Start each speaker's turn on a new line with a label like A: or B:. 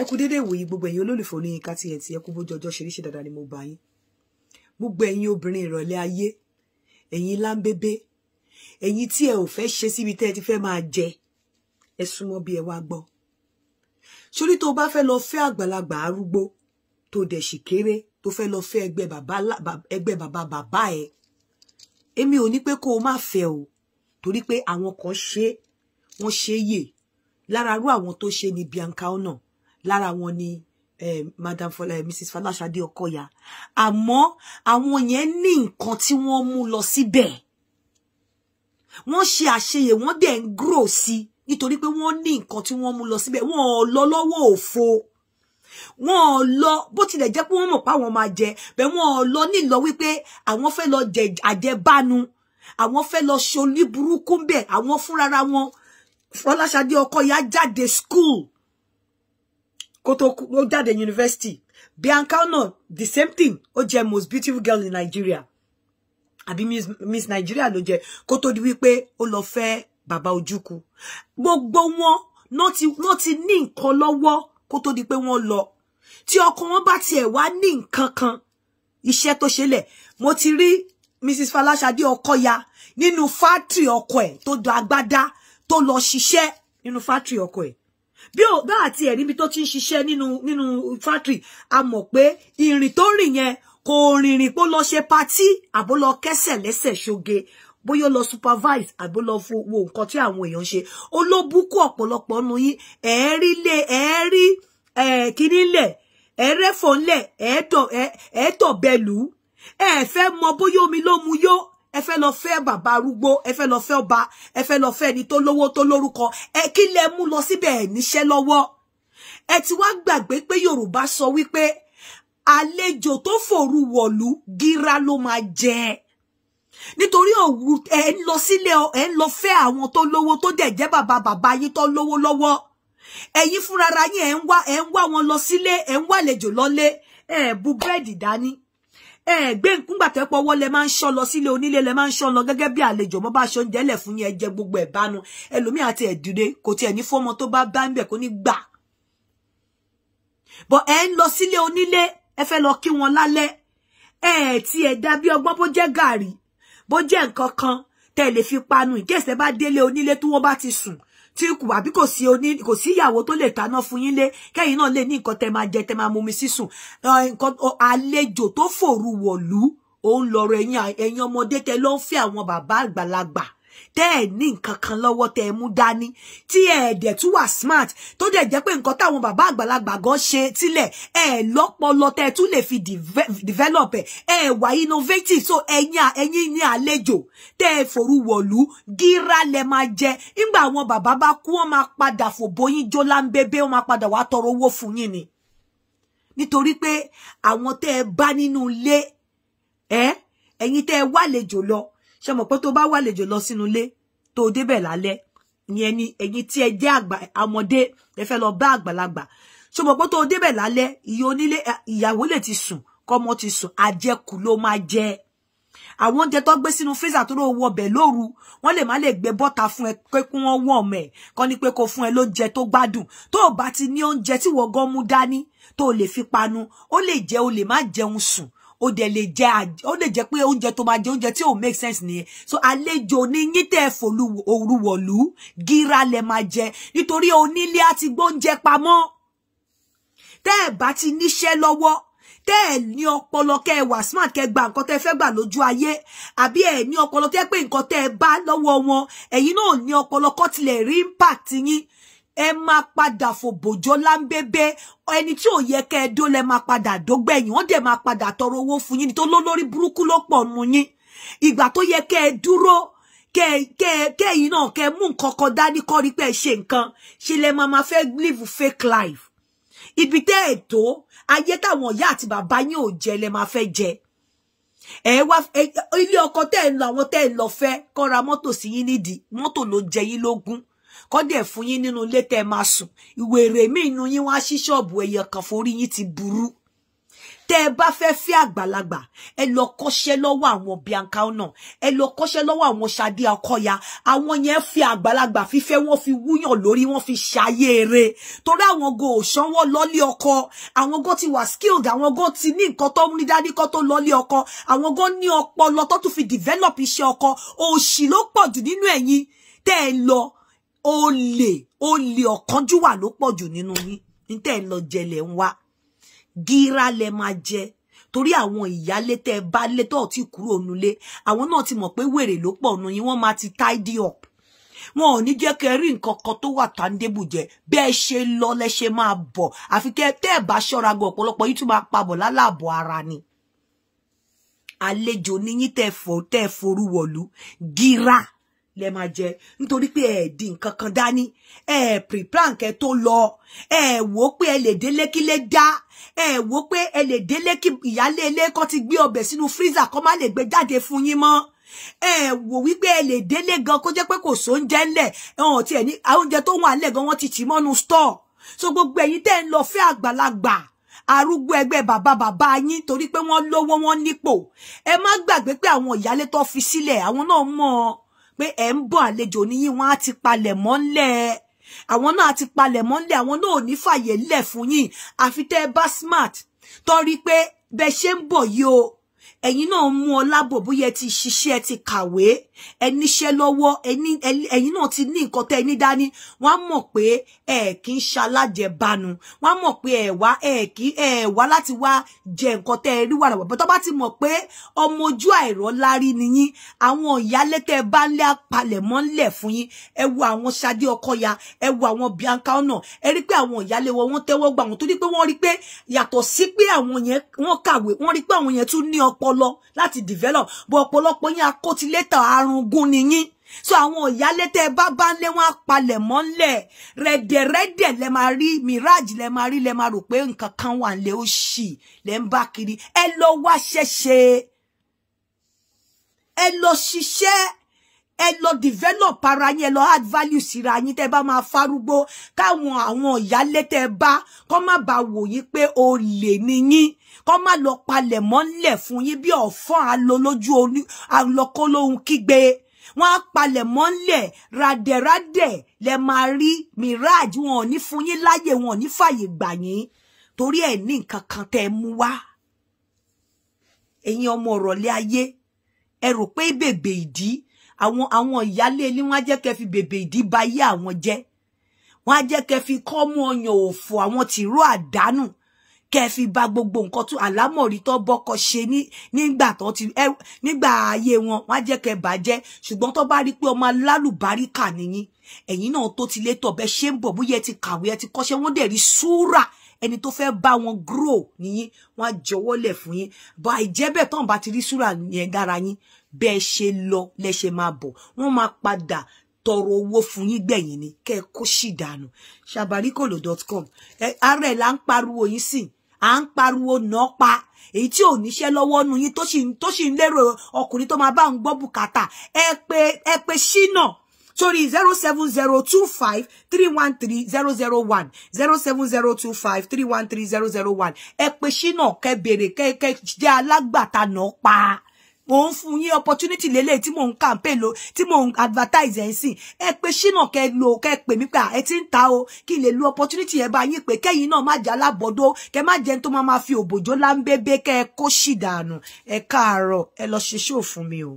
A: Ẹ kú dédé ìwòyí gbogbo ẹ̀yin olólùfẹ́ Olóyinka TNT, ẹ kú bójú ọjọ́ ṣe rí, ṣe dáadáa ni mo bá yín. Gbogbo ẹ̀yin obìnrin ìrọ̀lẹ́ ayé, ẹ̀yin láńbébé, ẹ̀yin tí ẹ ò fẹ́ ṣe síbi tẹ́ ẹ ti fẹ́ máa jẹ, ẹ súnmọ́ bí ẹ wá gbọ́. Sórí tó bá fẹ́ lọ fẹ́ àgbàlagbà arúgbó tó dẹ̀ sì kéré, tó fẹ́ lọ fẹ́ ẹgbẹ́ bàbá bàbá ẹ, èmi ò ní pé kó o má fẹ́ o, torí pé àwọn kan ṣe, wọ́n ṣe yè. Lára arú àwọn tó ṣe ni Bianca Ona, lára wọn ni Madam Fola, Mrs. Fọláṣadé Ọkọya. Àmọ́ àwọn yẹn ní nǹkan tí wọ́n mú lọ síbẹ̀, wọ́n ṣe àṣeyè, wọ́n dẹ̀ ń grow sí nítorí pé wọ́n ní nǹkan tí wọ́n mú lọ síbẹ̀. Wọ́n ò lọ lọ́wọ́ òfo, wọ́n ò lọ bó tilẹ̀ jẹ́ pé wọ́n mọ̀ pé àwọn máa jẹ bẹ́ẹ̀, wọ́n ò lọ nílọ wípé àwọn fẹ́ lọ jẹ àjẹbánu, àwọn fẹ́ lọ ṣe oníburúkú bẹ́ẹ̀. Àwọn fúnrara wọn, Fọláṣadé Ọkọya jáde school kó tó ó jáde university. Bianca náà the same thing, ó jẹ́ most beautiful girl in Nigeria àbí Miss Nigeria ló jẹ́ kó tó di wípé ó lọ fẹ́ bàbá Ojukwu. Gbogbo wọn náà ti ní nǹkan lọ́wọ́ kó tó di pé wọ́n lọ. Tí ọkọ wọn bá tiẹ̀ wá ní nǹkan kan, iṣẹ́ tó ṣe lẹ̀, mo ti rí Mrs. Fọláṣadé Ọkọya nínú fátìrì ọkọ ẹ̀ tó do agbádá tó lọ ṣiṣẹ́ nínú fátìrì ọkọ ẹ̀. Bí ó bá àti ẹ̀ níbi tó ti ń ṣiṣẹ́ nínú fátìrì, a mọ̀ pé ìrìn tó rìn yẹn kò rìnrìn pé ó lọ ṣe patí àbó lọ kẹ́sẹ̀ lẹ́sẹ̀ ṣoge, bóyá ó lọ supervise àbó lọ wo nǹkan tí àwọn èèyàn ṣe. Olóbùkún ọ̀pọ̀lọpọ̀ nu yín, ẹ̀ẹ́rí lé ẹ̀ẹ́rí kíní lẹ̀, ẹ̀ẹ́rẹ́fọ̀ ńlẹ̀, ẹ̀ẹ́tọ̀ bẹ̀lú, ẹ fẹ́ mọ bóyá omi ló mu yó. Ẹ fẹ́ lọ fẹ́ bàbá arúgbó, ẹ fẹ́ lọ fẹ́ ọba, ẹ fẹ́ lọ fẹ́ ẹni tó lówó tó lórúkọ. Ẹ kí lẹ mú lọ síbẹ̀? Ẹ̀ níṣẹ́ lọ́wọ́. Ẹ ti wá gbàgbé pé Yorùbá sọ wípé àlejò tó fòru wọ̀lú gíra ló máa jẹ. Nítorí òru ẹ ń lọ sílé, ẹ ń lọ fẹ́ àwọn tó lówó tó dẹ̀ jẹ́ bàbá bàbá yín tó lówó lọ́wọ́. Ẹ̀yin fúnrara yín ẹ ń wá wọn lọ sílé, ẹ ń wá àlejò lọ́lé, ẹ bu búrẹ́dì dání, ẹ gbé nǹkan tẹ́ pọ́wọ́ lẹ máa ń ṣọ́ lọ sílé onílé, lẹ máa ń ṣọ́ lọ gẹ́gẹ́ bí àlejò. Bọ́ bá ṣe oúnjẹ lẹ̀ fún yín, ẹ jẹ gbogbo ẹ̀ bánu. Ẹlòmíì àti ẹ̀dìde kò tiẹ̀ ní fọ́mọ tó bá bá ń bẹ̀ kó ní gbà. Bọ́ ẹ ń lọ sílé onílé, ẹ fẹ́ lọ kí wọn lálẹ́, ẹ ti ẹ̀ dá bí ọgbọ́n, bó jẹ́ gàrí, bó jẹ́ nǹkan kan tẹ́ lè fi panu ìkẹ́sẹ̀ bá délé onílé tí wọ́n bá ti sùn, tí kò àbí kò sí oní kò sí ìyàwó tó lè taná fún yín lé, kẹ́yìn náà lè ní nǹkan tẹ́ máa jẹ, tẹ́ máa mumi sísùn. Nǹkan àlejò tó fòru wọ̀lú òun lọ̀rọ̀ ẹ̀yin ọmọdé tẹ́ ló ń fẹ́ àwọn bàbá àgbàlagbà tẹ́ ẹ̀ ní nǹkan kan lọ́wọ́ tẹ́ ẹ mú dání, tí ẹ dẹ̀ tún wà smart, tó dẹ̀ jẹ́ pé nǹkan táwọn bàbá àgbàlagbà gan ṣe tílẹ̀ ẹ lọ́pọlọ tẹ́ ẹ tún lè fi develop ẹ, ẹ wà innovative. So ẹ̀yin ní àlejò tẹ́ ẹ fòru wọ̀lú gíra lẹ máa jẹ. Nígbà àwọn bàbá bá kú, wọ́n máa padà fòbóyín jó láńbébé, wọ́n máa padà wá tọrọ owó fún yín ni. Nítorí pé àwọn tẹ́ ẹ bá nínú ilé, ẹ ẹ̀yin tẹ́ ẹ wá àlejò lọ, ṣe mọ̀ pé tó bá wà lejò lọ sínú ilé tó débẹ̀ lálẹ́ ìyẹn ni ẹ̀yin tí ẹ jẹ́ àgbà ọmọdé ẹ fẹ́ lọ bá àgbàlagbà, ṣe mọ̀ pé tó débẹ̀ lálẹ́, ìyá onílé ìyàwó lè ti sùn, kọ́mọ ti sùn, àjẹkù ló máa jẹ. Àwọn oúnjẹ tó gbé sínú freezer tó ló wọ bẹ̀ lóru, wọ́n lè má lè gbé bọ́ta fún ẹ pé kí wọ́n wọ̀n mẹ́ kọ́ ni pé kó fún ẹ lóúnjẹ tó gbádùn. Tó o bá ti ní oúnjẹ tí wọ́n gan mú dání tó lè fi panu, ó lè jẹ, o lè má jẹun sùn, ó dẹ̀ lè jẹ, ó lè jẹ́ pé oúnjẹ tó máa jẹ oúnjẹ tí ò make sense nìyẹn. So àlejò ní yín tẹ́ fòlu òru wọ̀lú gíra lẹ máa jẹ, nítorí onílé á ti gbóúnjẹ pamọ́. Tẹ́ ẹ bá ti níṣẹ́ lọ́wọ́, tẹ́ ẹ ní ọpọlọ kẹ́ ẹ wà smart kẹ́ gba nǹkan tẹ́ fẹ́ gbà lójú ayé, àbí ẹ ní ọpọlọ tẹ́ pé nǹkan tẹ́ ẹ bá lọ́wọ́ wọn, ẹ̀yin náà ní ọpọlọ kọ́ tilẹ̀ rí impact yín, ẹ máa padà fòbòjó láńbébé. Ẹni tí ò yẹ kẹ́ ẹ dó lẹ máa padà dógbẹ̀yìn, wọ́n dẹ̀ máa padà tọrọ owó fún yín tó lólórí burúkú ló pọ̀ nù yín. Ìgbà tó yẹ kẹ́ ẹ dúró, kẹ́yìn náà kẹ́ mú nǹkan kan dání kọ́ rí pé ẹ ṣe nǹkan ṣe lẹ máa fẹ́ live fake life. Ibi tẹ́ ẹ tó ayé táwọn ìyá àti bàbá yín ò jẹ lẹ máa fẹ́ jẹ. Ẹ wá ilé ọkọ tẹ́ ẹ lọ, àwọn tẹ́ ẹ lọ fẹ́ kọ́ ra mọ́tò sí yín nídìí, mọ́tò ló jẹ yín lógún, kọ́ dẹ̀ fún yín nínú ilé tẹ́ máa sùn. Ìwèrè mí inú yín wá sí ṣọ́ọ̀bù ẹyẹ kan, forí yín ti burú. Tẹ́ ẹ bá fẹ́ fẹ́ àgbàlagbà, ẹ lọ kọ́ṣẹ́ lọ́wọ́ àwọn Bianca náà, ẹ lọ kọ́ṣẹ́ lọ́wọ́ àwọn Ṣadé Ọkọya. Àwọn yẹn fi àgbàlagbà fífẹ́, wọ́n fi wúyàn lórí, wọ́n fi ṣayé eré, torí àwọn go ò sanwó lọ́lé ọkọ. Àwọn go ti wà skilled, àwọn go ti ní nǹkan tó ń ní dání kó tó lọ́lé ọkọ. Àwọn go ní ọpọlọ tó tún fi develop iṣẹ́ ọkọ. Òṣì ló pọ̀ jù nínú ẹ̀yin tẹ́ ẹ lọ. Olè, olè, ọ̀kánjúwà ló pọ̀ jù nínú yín. Ní tẹ́ ẹ lọ jẹlẹ̀ ń wá gíra lẹ máa jẹ, torí àwọn ìyálé tẹ́ bá lé tó ti kúrò nulé, àwọn náà ti mọ̀ pé wèrè ló pọ̀ nù yín. Wọ́n máa ti tidy up, wọn ò ní jẹ́ kẹ́ rí nǹkan kan tó wà tangible jẹ. Bẹ́ẹ̀ ṣe lọ lẹ ṣe máa bọ̀, àfi kẹ́ tẹ́ ẹ̀ bá ṣọ́ra gan. Ọ̀pọ̀lọpọ̀ yìí tún máa pabọ̀ lálàbọ̀ ara ni. Àlejò ní yín tẹ́ fò tẹ́ forú wọ̀lú, gíra lẹ máa jẹ, nítorí pé ẹ di nǹkan kan dání, ẹ preplan kẹ́ tó lọ. Ẹ wò pé ẹ lè délé kí lè dá, ẹ wò pé ẹ lè délé kí ìyálé ilé kan ti gbé ọbẹ̀ sínú freezer, kó má lè gbé jáde fún yín mọ́. Ẹ wò wípé ẹ lè délé gan kó jẹ́ pé kò sóúnjẹ ńlẹ̀, ẹ̀hàn tiẹ̀ ní oúnjẹ tó wà ńlẹ̀ gan, wọ́n ti tì mọ́nu store. So gbogbo ẹ̀yin tẹ́ ń lọ fẹ́ àgbàlagbà arúgbó ẹgbẹ́ bàbá bàbá yín torí pé wọ́n lówó, wọ́n nípò, ẹ má gbàgbé pé àwọn ìyálé tó fi sílẹ̀, àwọn náà mọ̀ pé ẹ ń bọ̀, àlejò níyìn. Wọ́n á ti palẹ̀ mọ́ ńlẹ̀, àwọn náà ti palẹ̀ mọ́ ńlẹ̀, àwọn náà ò ní fàyè ńlẹ̀ fún yín, àfi tẹ́ ẹ bá smart torí pé bẹ́ ṣe ń bọ̀ yìí o, ẹ̀yin náà mú ọ lábọ̀. Bóyá ẹ ti ṣiṣẹ́, ẹ ti kàwé, ẹ níṣẹ́ lọ́wọ́, ẹ̀yin náà ti ní nǹkan tẹ́ ẹ ní dání, wọ́n á mọ̀ pé ẹ kì í ṣalájẹbánu. Wọ́n á mọ̀ pé ẹ wá, ẹ kì í ẹ wá láti wá jẹ nǹkan tẹ́ ẹ rí wàrà wà. Tó bá ti mọ̀ pé ọmọ ojú àìrọ́ lárí ni yín, àwọn ìyálé tẹ́ ẹ bá ń lé apalẹ̀mọ́ ńlẹ̀ fún yín. Ẹ wo àwọn Ṣadé Ọkọya, ẹ wo àwọn Bianca ọ̀nà, ẹ rí pé àwọn ìyálé wọn, wọ́n tẹ́wọ́ gbà wọ́n, torí pé wọ́n rí pé yàtọ̀ sí pé àwọn yẹn wọ́n kàwé, wọ́n rí pé àwọn yẹn tún ní ọpọlọ láti develop bó. Ọ̀pọ̀lọpọ̀ yín, akótilétà arungún ni yín. So àwọn ìyálé tẹ́ bá bá ń lé, wọn apalẹ̀ mọ́ ńlẹ̀. Rẹ̀dẹ̀rẹ̀dẹ̀ lẹ máa rí, mirage lẹ máa rí, lẹ máa rò pé nǹkan kan wà ńlẹ̀, ó ṣì lẹ ń bá kiri. Ẹ lọ wá ṣẹ́ṣe, ẹ lọ ṣiṣẹ́, ẹ lọ develop ara yín, ẹ lọ add value síra yín. Tẹ́ bá máa farúgbó, káwọn àwọn ìyálé tẹ́ bá kọ́ má bàa wò yín pé olè ni yín, kọ́ má lọ palẹ̀ mọ́ ńlẹ̀ fún yín bí ọ̀fọ́n alo lójú alọ́kọ́ lóhun kígbe. Wọ́n á palẹ̀ mọ́ ńlẹ̀, ràdẹ̀ràdẹ̀ lẹ máa rí, mirage. Wọn ò ní fún yín láyè, wọn ò ní fàyè gbà yín, torí ẹ̀ ní nǹkan kan tẹ́ ẹ mú wá. Ẹ̀yin ọmọ ọ̀rọ̀lẹ́ ayé, ẹ rò pé bèbè ìdí àwọn ìyálé ilé wọn á jẹ́ kẹ́ fi bèbè ìdí ba ayé àwọn jẹ́. Wọ́n á jẹ́ kẹ́ fi kọ́mú ọyàn òfò, àwọn tìró àdánù, kẹ́ fi ba gbogbo nǹkan tó àlámọ̀rí tó bọ́kọ ṣe ní nígbà tó ti ẹ nígbà ayé wọn, wọ́n á jẹ́ kẹ́ bàjẹ́. Ṣùgbọ́n tó bá rí pé ọmọ alálùbáríkà nìyí, ẹ̀yin náà tó ti lé tọ̀, bẹ́ ṣe ń bọ̀, bóyá ẹ ti kàwé, ẹ ti kọ́ṣẹ́, wọ́n dẹ̀ rí súrà ẹni tó fẹ́ bá wọn grow nìyí, wọ́n á jọ̀wọ́lẹ̀ fún yín. Bá ìjẹ́ bẹ́ẹ̀, tán bá ti rí súrà yẹn dára yín, bẹ́ẹ̀ ṣe lọ lẹ ṣe máa bọ̀, wọ́n máa padà tọrọ owó fún yín gbẹ̀yìn ni. Kẹ́ ẹ kó sì dànù. Sabarikolo.com ẹ ara ẹ̀ là ń pariwo yín sí, à ń pariwo náà pa èyí tí ò níṣẹ́ lọ́wọ́ nu yín, tó sì ń lérò ọkùnrin tó máa bá ń gbọ́ bùkátà. Ẹ pé Ṣínà sórí 07025313001, 07025313001. Ẹ pé Ṣínà, kẹ́ béèrè, kẹ́ jẹ́ alágbàtà náà pa. Mò ń fún yín opportunity lélẹ̀ tí mò ń campaign lo, tí mò ń advertise ẹ̀ ń sìn. Ẹ pé Ṣínà, kẹ́ lo, kẹ́ pè mí pé ẹ ti ń ta o, kí n lè lo opportunity yẹn bá yín pé kẹ́yìn náà má jẹ́ alábọ̀dọ́, kẹ́ má jẹ́ tó máa ma fi òbòjó láńbébé, kẹ́ ẹ kó sì dànù. Ẹ káàárọ̀, ẹ lọ ṣe ṣó fún mi o.